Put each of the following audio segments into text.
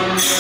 Subramanyam.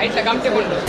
ಐತ ಕಮ್ಟೆ ಉಂಡು.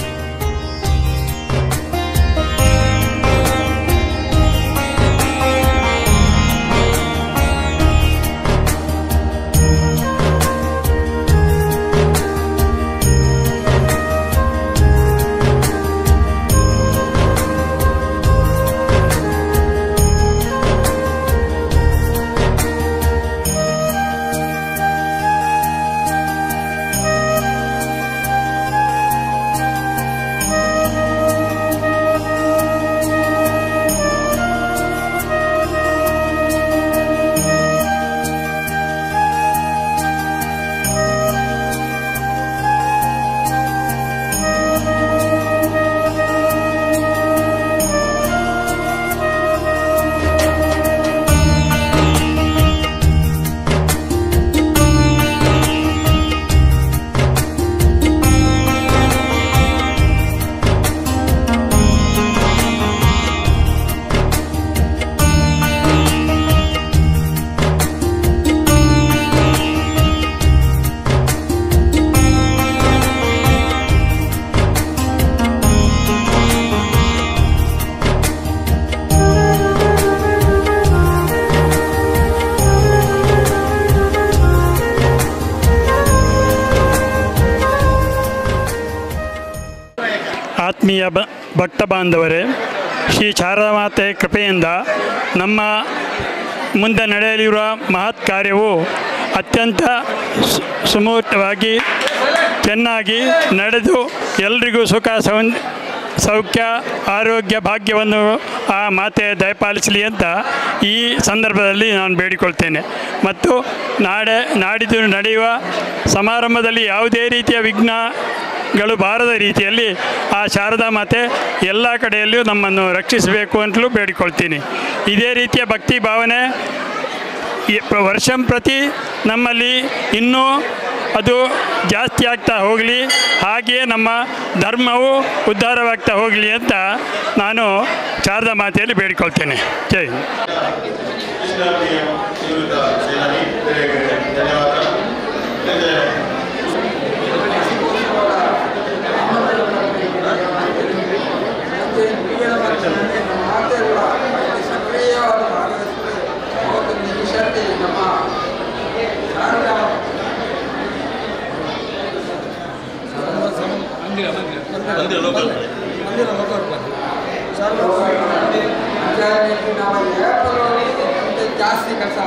ಆತ್ಮೀಯ ಭಕ್ತ ಬಾಂಧವರೇ, ಶ್ರೀ ಶಾರದಾಮಾತೆ ಕೃಪೆಯಿಂದ ನಮ್ಮ ಮುಂದೆ ನಡೆಯಲಿರುವ ಮಹತ್ ಕಾರ್ಯವು ಅತ್ಯಂತ ಸುಮೂರ್ತವಾಗಿ ಚೆನ್ನಾಗಿ ನಡೆದು ಎಲ್ರಿಗೂ ಸುಖ ಸೌಖ್ಯ ಆರೋಗ್ಯ ಭಾಗ್ಯವನ್ನು ಆ ಮಾತೆ ದಯಪಾಲಿಸಲಿ ಅಂತ ಈ ಸಂದರ್ಭದಲ್ಲಿ ನಾನು ಬೇಡಿಕೊಳ್ತೇನೆ. ಮತ್ತು ನಾಡಿದ್ದು ನಡೆಯುವ ಸಮಾರಂಭದಲ್ಲಿ ಯಾವುದೇ ರೀತಿಯ ವಿಘ್ನಗಳು ಬಾರದ ರೀತಿಯಲ್ಲಿ ಆ ಶಾರದಾ ಮಾತೆ ಎಲ್ಲ ಕಡೆಯಲ್ಲಿಯೂ ನಮ್ಮನ್ನು ರಕ್ಷಿಸಬೇಕು ಅಂತಲೂ ಬೇಡಿಕೊಳ್ತೀನಿ. ಇದೇ ರೀತಿಯ ಭಕ್ತಿ ಭಾವನೆ ವರ್ಷಂ ಪ್ರತಿ ನಮ್ಮಲ್ಲಿ ಇನ್ನೂ ಅದು ಜಾಸ್ತಿ ಆಗ್ತಾ ಹೋಗಲಿ, ಹಾಗೆಯೇ ನಮ್ಮ ಧರ್ಮವು ಉದ್ಧಾರವಾಗ್ತಾ ಹೋಗಲಿ ಅಂತ ನಾನು ಶಾರದಾ ಮಾತೆಯಲ್ಲಿ ಬೇಡಿಕೊಳ್ತೇನೆ. ಜೈ. ಜಾಸ್ತಿ ಕೆಲಸ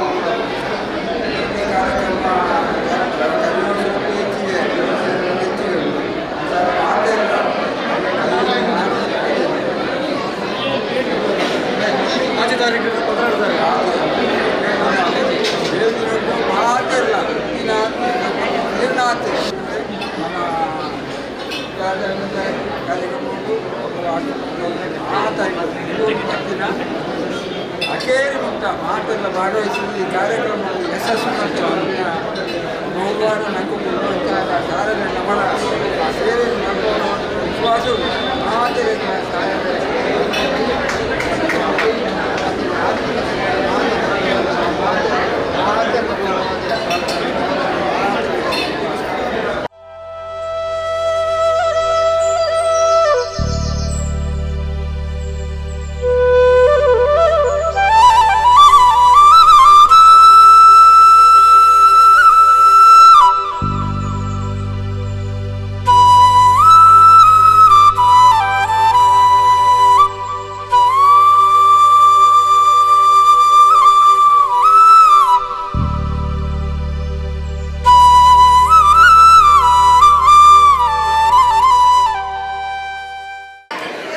ಅಕೇರಿ ಮುಕ್ತ ಮಾತೆಲ್ಲ ಭಾಗವಹಿಸಿ ಈ ಕಾರ್ಯಕ್ರಮ ಯಶಸ್ಸು ಬಹುವಾರ ನಂಗೆ ಶಾರದೆ ನಮ್ಮನ ಆ ಸೇವೆಯನ್ನು ಮಾಡ್ಬೋದು ವಿಶ್ವಾಸ ಮಾತೆ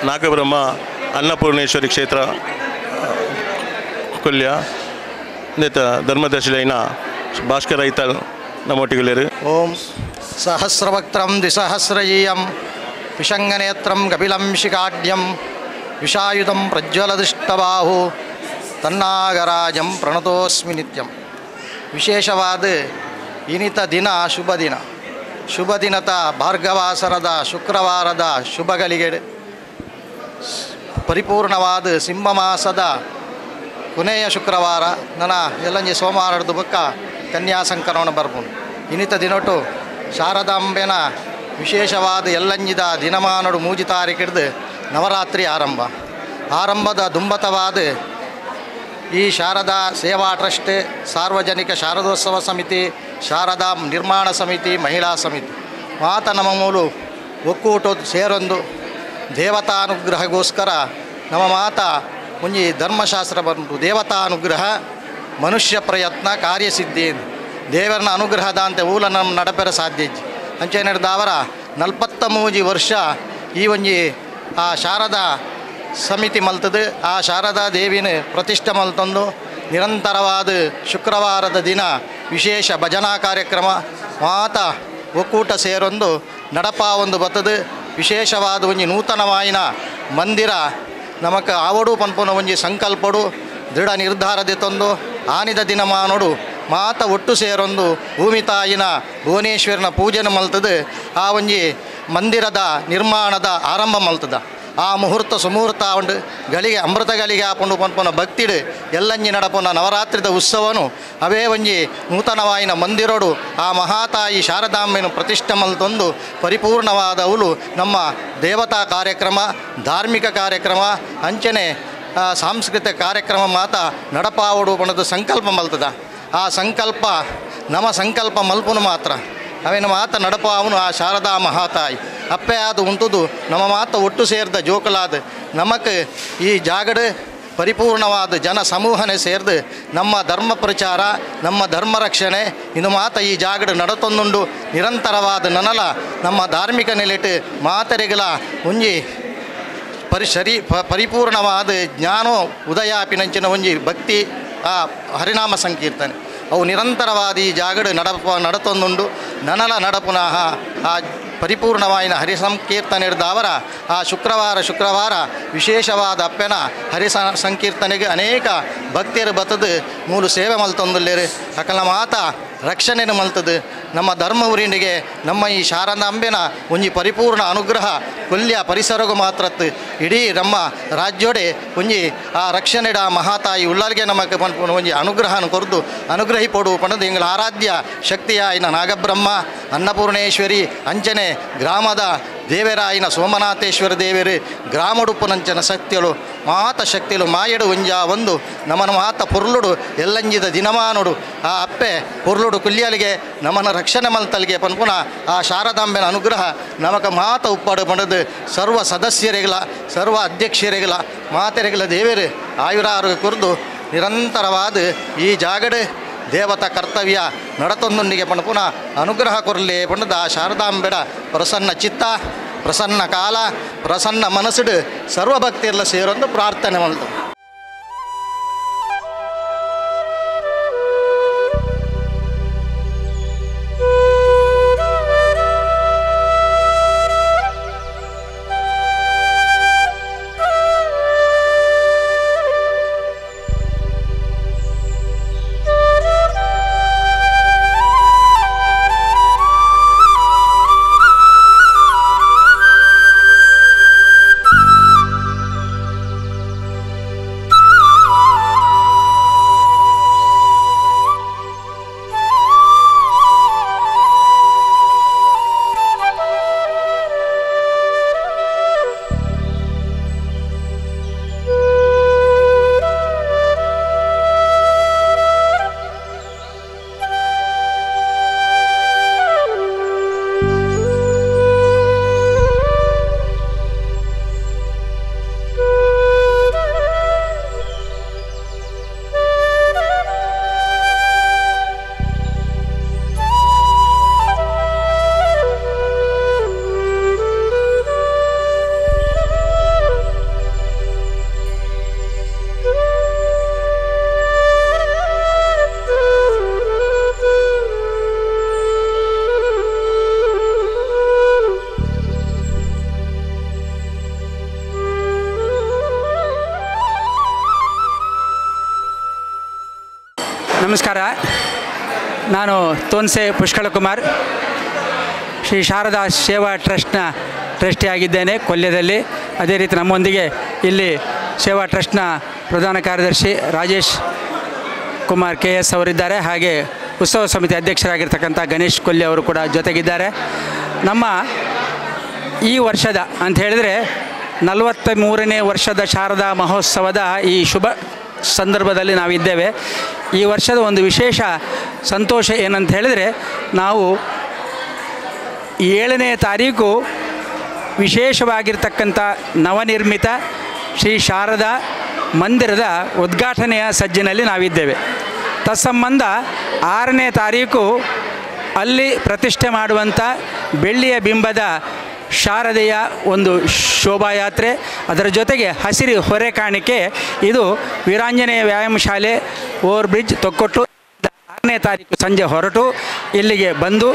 ನಾಗಬ್ರಹ್ಮ ಅನ್ನಪೂರ್ಣೇಶ್ವರಿ ಕ್ಷೇತ್ರ ಕೊಲ್ಯ ನೇತ ಧರ್ಮದರ್ಶಿಲೈನ ಭಾಸ್ಕರ ಐತಾಳ್ ನಮ್ಮೊಟ್ಟಿಗೆ. ಓಂ ಸಹಸ್ರವಕ್ತ್ರಂ ದ್ವಿಸಹಸ್ರಯೀಯಂ ವಿಷಂಗನೇತ್ರಂ ಕಪಿಲಂ ಶಿಖಾಢ್ಯಂ ವಿಷಾಯುಧಂ ಪ್ರಜ್ವಲದೃಷ್ಟಬಾಹು ತನ್ನಾಗರಾಜಂ ಪ್ರಣತೋಸ್ಮಿ ನಿತ್ಯಂ. ವಿಶೇಷವಾದ ಇನಿತ ದಿನ ಶುಭ ದಿನ, ಶುಭ ದಿನದ ಭಾರ್ಗವಾಸರದ ಶುಕ್ರವಾರದ ಶುಭಗಳಿಗೆ ಪರಿಪೂರ್ಣವಾದ ಸಿಂಹಮಾಸದ ಕೊನೆಯ ಶುಕ್ರವಾರ ನನ್ನ ಎಲ್ಲಂಜಿ ಸೋಮವಾರದ ಬೊಕ್ಕ ಕನ್ಯಾ ಸಂಕರಣ ಬರ್ಪುಂಡು. ಇನ್ನಿತ ದಿನೊಟು ಶಾರದಾಂಬೆನ ವಿಶೇಷವಾದ ಎಲ್ಲಂಜಿದ ದಿನಮಾನಡು 3 ತಾರೀಕಿಡ್ದು ನವರಾತ್ರಿ ಆರಂಭ. ಆರಂಭದ ದುಂಬತವಾದ ಈ ಶಾರದಾ ಸೇವಾ ಟ್ರಸ್ಟ್, ಸಾರ್ವಜನಿಕ ಶಾರದೋತ್ಸವ ಸಮಿತಿ, ಶಾರದಾ ನಿರ್ಮಾಣ ಸಮಿತಿ, ಮಹಿಳಾ ಸಮಿತಿ ಮಾತ ನಮ್ಮ ಮೂಲು ಒಕ್ಕೂಟ ಸೇರೊಂದು ದೇವತಾನುಗ್ರಹಗೋಸ್ಕರ ನಮ್ಮ ಮಾತ ಒಂಜಿ ಧರ್ಮಶಾಸ್ತ್ರ ಬಂತು. ದೇವತಾನುಗ್ರಹ ಮನುಷ್ಯ ಪ್ರಯತ್ನ ಕಾರ್ಯಸಿದ್ಧಿ, ದೇವರನ ಅನುಗ್ರಹದಂತೆ ಊಲ ನಮ್ಮ ನಡಪೆರ ಸಾಧ್ಯ. ಅಂಚೆ ನಡೆದವರ 43 ವರ್ಷ ಈ ಒಂಜಿ ಆ ಶಾರದಾ ಸಮಿತಿ ಮಲ್ತದು. ಆ ಶಾರದಾ ದೇವಿನ ಪ್ರತಿಷ್ಠೆ ಮಲ್ತಂದು ನಿರಂತರವಾದ ಶುಕ್ರವಾರದ ದಿನ ವಿಶೇಷ ಭಜನಾ ಕಾರ್ಯಕ್ರಮ ಮಾತ ಒಕ್ಕೂಟ ಸೇರೊಂದು ನಡಪ ಒಂದು ಬತ್ತದು. ವಿಶೇಷವಾದ ಒಂಜಿ ನೂತನವಾಯಿನ ಮಂದಿರ ನಮಕ್ ಆವಡು ಪನ್ಪುನ ಒಂಜಿ ಸಂಕಲ್ಪಡು ದೃಢ ನಿರ್ಧಾರದೆ ತಂದು ಆನಿದ ದಿನಮಾನೋಡು ಮಾತ ಒಟ್ಟು ಸೇರೊಂದು ಭೂಮಿ ತಾಯಿನ ಭುವನೇಶ್ವರನ ಪೂಜೆನ ಮಲ್ತದು. ಆ ಒಂಜಿ ಮಂದಿರದ ನಿರ್ಮಾಣದ ಆರಂಭ ಮಲ್ತದ. ಆ ಮುಹೂರ್ತ ಸುಮುಹೂರ್ತ ಉಂಡು ಗಳಿಗೆ ಅಮೃತ ಗಳಿಗೆ ಆಪುಂಡು ಪನ್ಪುನ ಭಕ್ತಿಡು ಎಲ್ಲಂಜಿ ನಡಪುನ ನವರಾತ್ರಿದ ಉತ್ಸವನು ಅವೇ ಒಂಜಿ ನೂತನವಾಯಿನ ಮಂದಿರೋಡು ಆ ಮಹಾತಾಯಿ ಶಾರದಾಂಬೆನು ಪ್ರತಿಷ್ಠೆ ಮಲ್ತೊಂದು ಪರಿಪೂರ್ಣವಾದವುಲು ನಮ್ಮ ದೇವತಾ ಕಾರ್ಯಕ್ರಮ, ಧಾರ್ಮಿಕ ಕಾರ್ಯಕ್ರಮ, ಅಂಚನೆ ಸಾಂಸ್ಕೃತಿಕ ಕಾರ್ಯಕ್ರಮ ಮಾತ ನಡಪಾವಡು ಪಣದು ಸಂಕಲ್ಪ ಮಲ್ತದ. ಆ ಸಂಕಲ್ಪ ನಮ ಸಂಕಲ್ಪ ಮಲ್ಪುನು ಮಾತ್ರ ಅವೇನ ಮಾತ ನಡಪಾವನು ಆ ಶಾರದಾ ಮಹಾತಾಯಿ ಅಪ್ಪೆ ಆದ ಉಂಟುದು ನಮ್ಮ ಮಾತ ಒಟ್ಟು ಸೇರಿದ ಜೋಕಲಾದ ನಮಕ್ ಈ ಜಾಗಡು ಪರಿಪೂರ್ಣವಾದ ಜನ ಸಮೂಹನೆ ಸೇರಿದು ನಮ್ಮ ಧರ್ಮ ಪ್ರಚಾರ, ನಮ್ಮ ಧರ್ಮ ರಕ್ಷಣೆ ಇನ್ನು ಮಾತ ಈ ಜಾಗಡು ನಡತೊಂದುಂಡು. ನಿರಂತರವಾದ ನನಲ ನಮ್ಮ ಧಾರ್ಮಿಕ ನೆಲೆಟು ಮಾತರಿಗಳ ಒಂಜಿ ಪರಿಪೂರ್ಣವಾದ ಜ್ಞಾನೋ ಉದಯಾಪಿನಂಚಿನ ಒಂಜಿ ಭಕ್ತಿ ಆ ಹರಿನಾಮ ಸಂಕೀರ್ತನೆ ಅವು ನಿರಂತರವಾದ ಈ ಜಾಗಡು ನಡತೊಂದುಂಡು. ನನಲ ನಡಪುನಃ ಆ ಪರಿಪೂರ್ಣವಾಯಿನ ಹರಿಸಂಕೀರ್ತನೆ ಹಿಡ್ದವರ ಆ ಶುಕ್ರವಾರ ಶುಕ್ರವಾರ ವಿಶೇಷವಾದ ಅಪ್ಪೆನ ಹರಿ ಸಂಕೀರ್ತನೆಗೆ ಅನೇಕ ಭಕ್ತಿಯರು ಬತ್ತದು ಮೂಲು ಸೇವೆ ಮಲ್ತೊಂದುಲ್ಲೇರು. ಅಕಲ ಮಾತ ರಕ್ಷಣೆಯನ್ನು ಮಲ್ತದು ನಮ್ಮ ಧರ್ಮ ಊರಿನಿಗೆ ನಮ್ಮ ಈ ಶಾರದಾಂಬೆನ ಒಂಜಿ ಪರಿಪೂರ್ಣ ಅನುಗ್ರಹ ಕೊಲ್ಯ ಪರಿಸರಗೂ ಮಾತ್ರತ್ತು ಇಡೀ ನಮ್ಮ ರಾಜ್ಯೋಡೆ ಒಂಜಿ ಆ ರಕ್ಷಣೆಡ ಮಹಾತಾಯಿ ಉಳ್ಳಾರಿಗೆ ನಮಗೆ ಒಂಜಿ ಅನುಗ್ರಹನ ಕೊರ್ದು ಅನುಗ್ರಹಿಪೊಡು ಪಣದು ಎಂಗಳ ಆರಾಧ್ಯ ಶಕ್ತಿಯಾಯಿನ ನಾಗಬ್ರಹ್ಮ ಅನ್ನಪೂರ್ಣೇಶ್ವರಿ ಅಂಚನೆ ಗ್ರಾಮದ ದೇವರಾಯಿನ ಸೋಮನಾಥೇಶ್ವರ ದೇವರು ಗ್ರಾಮಡುಪ್ಪುನಂಚನ ಶಕ್ತಿಗಳು ಮಾತ ಶಕ್ತಿಗಳು ಮಾಯಡು ಒಂಜ ಒಂದು ನಮನ ಮಾತ ಪೊರ್ಲುಡು ಎಲ್ಲಂಜಿದ ದಿನಮಾನುಡು ಆ ಅಪ್ಪೆ ಪೊರ್ಲುಡು ಕುಲ್ಯಲಿಗೆ ನಮನ ರಕ್ಷಣೆ ಮಲ್ತಲಿಗೆ ಪನ್ಪುನ ಆ ಶಾರದಾಂಬೆನ ಅನುಗ್ರಹ ನಮಕ ಮಾತ ಉಪ್ಪಾಡು ಪಣದು ಸರ್ವ ಸದಸ್ಯರಿಗಳ ಸರ್ವ ಅಧ್ಯಕ್ಷರಿಗಳ ಮಾತೆರೆಗಳ ದೇವರು ಆಯುರಾರು ಕುರಿದು ನಿರಂತರವಾದ ಈ ಜಾಗಡೆ ದೇವತಾ ಕರ್ತವ್ಯ ನಡತೊಂದೊಂದಿಗೆ ಪಣಪುನ ಅನುಗ್ರಹ ಕೊರಲಿ ಪಣದ ಶಾರದಾಂಬೆಡ ಪ್ರಸನ್ನ ಚಿತ್ತ ಪ್ರಸನ್ನ ಕಾಲ ಪ್ರಸನ್ನ ಮನಸ್ಸುಡು ಸರ್ವಭಕ್ತಿಯೆಲ್ಲ ಸೇರೊಂದು ಪ್ರಾರ್ಥನೆ ಮಲ್ತು. ನಮಸ್ಕಾರ, ನಾನು ತೋನ್ಸೆ ಪುಷ್ಕಳಕುಮಾರ್, ಶ್ರೀ ಶಾರದಾ ಸೇವಾ ಟ್ರಸ್ಟ್ನ ಟ್ರಸ್ಟಿಯಾಗಿದ್ದೇನೆ ಕೊಲ್ಯದಲ್ಲಿ. ಅದೇ ರೀತಿ ನಮ್ಮೊಂದಿಗೆ ಇಲ್ಲಿ ಸೇವಾ ಟ್ರಸ್ಟ್ನ ಪ್ರಧಾನ ಕಾರ್ಯದರ್ಶಿ ರಾಜೇಶ್ ಕುಮಾರ್ ಕೆ ಎಸ್ ಅವರಿದ್ದಾರೆ, ಹಾಗೆ ಉತ್ಸವ ಸಮಿತಿ ಅಧ್ಯಕ್ಷರಾಗಿರ್ತಕ್ಕಂಥ ಗಣೇಶ್ ಕೊಲ್ಯ ಅವರು ಕೂಡ ಜೊತೆಗಿದ್ದಾರೆ. ನಮ್ಮ ಈ ವರ್ಷದ ಅಂತ ಹೇಳಿದರೆ 43ನೇ ವರ್ಷದ ಶಾರದಾ ಮಹೋತ್ಸವದ ಈ ಶುಭ ಸಂದರ್ಭದಲ್ಲಿ ನಾವಿದ್ದೇವೆ. ಈ ವರ್ಷದ ಒಂದು ವಿಶೇಷ ಸಂತೋಷ ಏನಂತ ಹೇಳಿದರೆ, ನಾವು 7ನೇ ತಾರೀಕು ವಿಶೇಷವಾಗಿರ್ತಕ್ಕಂಥ ನವನಿರ್ಮಿತ ಶ್ರೀ ಶಾರದಾ ಮಂದಿರದ ಉದ್ಘಾಟನೆಯ ಸಜ್ಜಿನಲ್ಲಿ ನಾವಿದ್ದೇವೆ. ತತ್ಸಂಬಂಧ 6ನೇ ತಾರೀಕು ಅಲ್ಲಿ ಪ್ರತಿಷ್ಠೆ ಮಾಡುವಂಥ ಬೆಳ್ಳಿಯ ಬಿಂಬದ ಶಾರದೆಯ ಒಂದು ಶೋಭಾಯಾತ್ರೆ, ಅದರ ಜೊತೆಗೆ ಹಸಿರು ಹೊರೆ ಕಾಣಿಕೆ, ಇದು ವೀರಾಂಜನೇಯ ವ್ಯಾಯಾಮ ಶಾಲೆ ಓವರ್ ಬ್ರಿಡ್ಜ್ ತೊಕ್ಕೊಟ್ಟು 6ನೇ ತಾರೀಕು ಸಂಜೆ ಹೊರಟು ಇಲ್ಲಿಗೆ ಬಂದು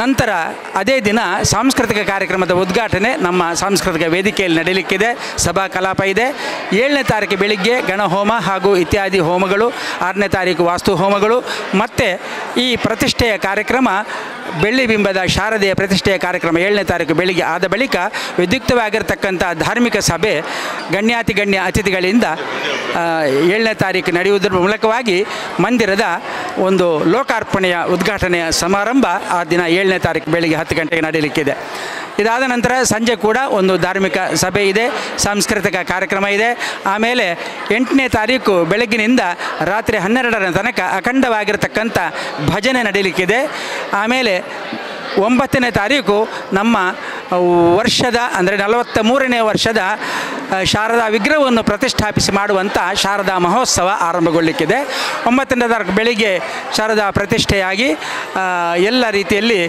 ನಂತರ ಅದೇ ದಿನ ಸಾಂಸ್ಕೃತಿಕ ಕಾರ್ಯಕ್ರಮದ ಉದ್ಘಾಟನೆ ನಮ್ಮ ಸಾಂಸ್ಕೃತಿಕ ವೇದಿಕೆಯಲ್ಲಿ ನಡೆಯಲಿಕ್ಕಿದೆ. ಸಭಾ ಕಲಾಪ ಇದೆ. 7ನೇ ತಾರೀಕು ಬೆಳಿಗ್ಗೆ ಗಣಹೋಮ ಹಾಗೂ ಇತ್ಯಾದಿ ಹೋಮಗಳು, 6ನೇ ತಾರೀಕು ವಾಸ್ತು ಹೋಮಗಳು, ಮತ್ತು ಈ ಪ್ರತಿಷ್ಠೆಯ ಕಾರ್ಯಕ್ರಮ ಬೆಳ್ಳಿ ಬಿಂಬದ ಶಾರದೆಯ ಪ್ರತಿಷ್ಠೆಯ ಕಾರ್ಯಕ್ರಮ 7ನೇ ತಾರೀಕು ಬೆಳಿಗ್ಗೆ ಆದ ಬಳಿಕ ವಿದ್ಯುಕ್ತವಾಗಿರ್ತಕ್ಕಂಥ ಧಾರ್ಮಿಕ ಸಭೆ ಗಣ್ಯಾತಿ ಗಣ್ಯ ಅತಿಥಿಗಳಿಂದ 7ನೇ ತಾರೀಕು ನಡೆಯುವುದರ ಮೂಲಕವಾಗಿ ಮಂದಿರದ ಒಂದು ಲೋಕಾರ್ಪಣೆಯ ಉದ್ಘಾಟನೆಯ ಸಮಾರಂಭ ಆ ದಿನ 7ನೇ ತಾರೀಕು ಬೆಳಿಗ್ಗೆ 10 ಗಂಟೆಗೆ ನಡೆಯಲಿಕ್ಕಿದೆ. ಇದಾದ ನಂತರ ಸಂಜೆ ಕೂಡ ಒಂದು ಧಾರ್ಮಿಕ ಸಭೆ ಇದೆ, ಸಾಂಸ್ಕೃತಿಕ ಕಾರ್ಯಕ್ರಮ ಇದೆ. ಆಮೇಲೆ 8ನೇ ತಾರೀಕು ಬೆಳಗ್ಗಿನಿಂದ ರಾತ್ರಿ 12ರ ತನಕ ಅಖಂಡವಾಗಿರತಕ್ಕಂಥ ಭಜನೆ ನಡೆಯಲಿಕ್ಕಿದೆ. ಆಮೇಲೆ 9ನೇ ತಾರೀಕು ನಮ್ಮ ವರ್ಷದ ಅಂದರೆ 43ನೇ ವರ್ಷದ ಶಾರದಾ ವಿಗ್ರಹವನ್ನು ಪ್ರತಿಷ್ಠಾಪಿಸಿ ಮಾಡುವಂಥ ಶಾರದಾ ಮಹೋತ್ಸವ ಆರಂಭಗೊಳ್ಳಲಿಕ್ಕಿದೆ. 9ನೇ ತಾರೀಕು ಬೆಳಿಗ್ಗೆ ಶಾರದಾ ಪ್ರತಿಷ್ಠೆಯಾಗಿ ಎಲ್ಲ ರೀತಿಯಲ್ಲಿ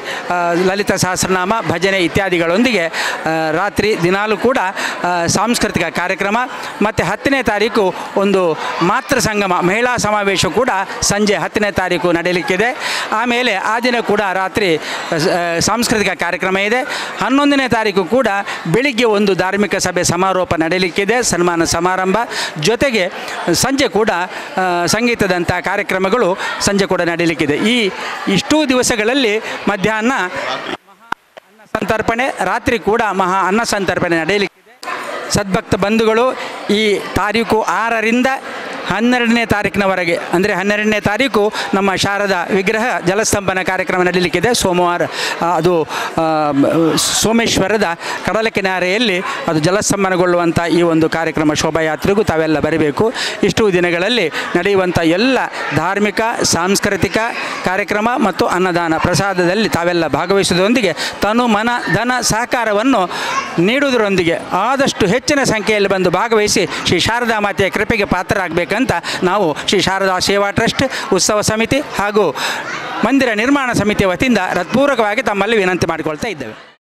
ಲಲಿತ ಸಹಸ್ರನಾಮ, ಭಜನೆ ಇತ್ಯಾದಿಗಳೊಂದಿಗೆ ರಾತ್ರಿ ದಿನಾಲೂ ಕೂಡ ಸಾಂಸ್ಕೃತಿಕ ಕಾರ್ಯಕ್ರಮ. ಮತ್ತು 10ನೇ ತಾರೀಕು ಒಂದು ಮಾತೃ ಸಂಗಮ ಮಹಿಳಾ ಸಮಾವೇಶ ಕೂಡ ಸಂಜೆ 10ನೇ ತಾರೀಕು ನಡೆಯಲಿಕ್ಕಿದೆ. ಆಮೇಲೆ ಆ ದಿನ ಕೂಡ ರಾತ್ರಿ ಸಾಂಸ್ಕೃತಿಕ ಕಾರ್ಯಕ್ರಮ ಇದೆ. 11ನೇ ತಾರೀಕು ಕೂಡ ಬೆಳಿಗ್ಗೆ ಒಂದು ಧಾರ್ಮಿಕ ಸಭೆ ಸಮಾರೋಪ ನಡೆಯಲಿಕ್ಕಿದೆ, ಸನ್ಮಾನ ಸಮಾರಂಭ ಜೊತೆಗೆ ಸಂಜೆ ಕೂಡ ಸಂಗೀತದಂಥ ಕಾರ್ಯಕ್ರಮಗಳು ಸಂಜೆ ಕೂಡ ನಡೆಯಲಿಕ್ಕಿದೆ. ಈ ಇಷ್ಟೂ ದಿವಸಗಳಲ್ಲಿ ಮಧ್ಯಾಹ್ನ ಮಹಾ ಅನ್ನ ಸಂತರ್ಪಣೆ, ರಾತ್ರಿ ಕೂಡ ಮಹಾ ಅನ್ನ ಸಂತರ್ಪಣೆ ನಡೆಯಲಿಕ್ಕಿದೆ. ಸದ್ಭಕ್ತ ಬಂಧುಗಳು ಈ ತಾರೀಕು 6ರಿಂದ 12ನೇ ತಾರೀಕಿನವರೆಗೆ, ಅಂದರೆ 12ನೇ ತಾರೀಕು ನಮ್ಮ ಶಾರದಾ ವಿಗ್ರಹ ಜಲಸ್ತಂಭನ ಕಾರ್ಯಕ್ರಮ ನಡೆಯಲಿಕ್ಕಿದೆ. ಸೋಮವಾರ ಅದು ಸೋಮೇಶ್ವರದ ಕಡಲ ಕಿನಾರೆಯಲ್ಲಿ ಅದು ಜಲಸ್ತಂಭನಗೊಳ್ಳುವಂಥ ಈ ಒಂದು ಕಾರ್ಯಕ್ರಮ ಶೋಭಾಯಾತ್ರೆಗೂ ತಾವೆಲ್ಲ ಬರಬೇಕು. ಇಷ್ಟು ದಿನಗಳಲ್ಲಿ ನಡೆಯುವಂಥ ಎಲ್ಲ ಧಾರ್ಮಿಕ ಸಾಂಸ್ಕೃತಿಕ ಕಾರ್ಯಕ್ರಮ ಮತ್ತು ಅನ್ನದಾನ ಪ್ರಸಾದದಲ್ಲಿ ತಾವೆಲ್ಲ ಭಾಗವಹಿಸುವುದರೊಂದಿಗೆ ತನು ಮನ ಧನ ಸಹಕಾರವನ್ನು ನೀಡುವುದರೊಂದಿಗೆ ಆದಷ್ಟು ಹೆಚ್ಚಿನ ಸಂಖ್ಯೆಯಲ್ಲಿ ಬಂದು ಭಾಗವಹಿಸಿ ಶ್ರೀ ಶಾರದಾ ಮಾತೆಯ ಕೃಪೆಗೆ ಪಾತ್ರರಾಗಬೇಕಂತ ನಾವು ಶ್ರೀ ಶಾರದಾ ಸೇವಾ ಟ್ರಸ್ಟ್, ಉತ್ಸವ ಸಮಿತಿ ಹಾಗೂ ಮಂದಿರ ನಿರ್ಮಾಣ ಸಮಿತಿಯ ವತಿಯಿಂದ ಹೃತ್ಪೂರ್ವಕವಾಗಿ ತಮ್ಮಲ್ಲಿ ವಿನಂತಿ ಮಾಡಿಕೊಳ್ತಾ ಇದ್ದೇವೆ.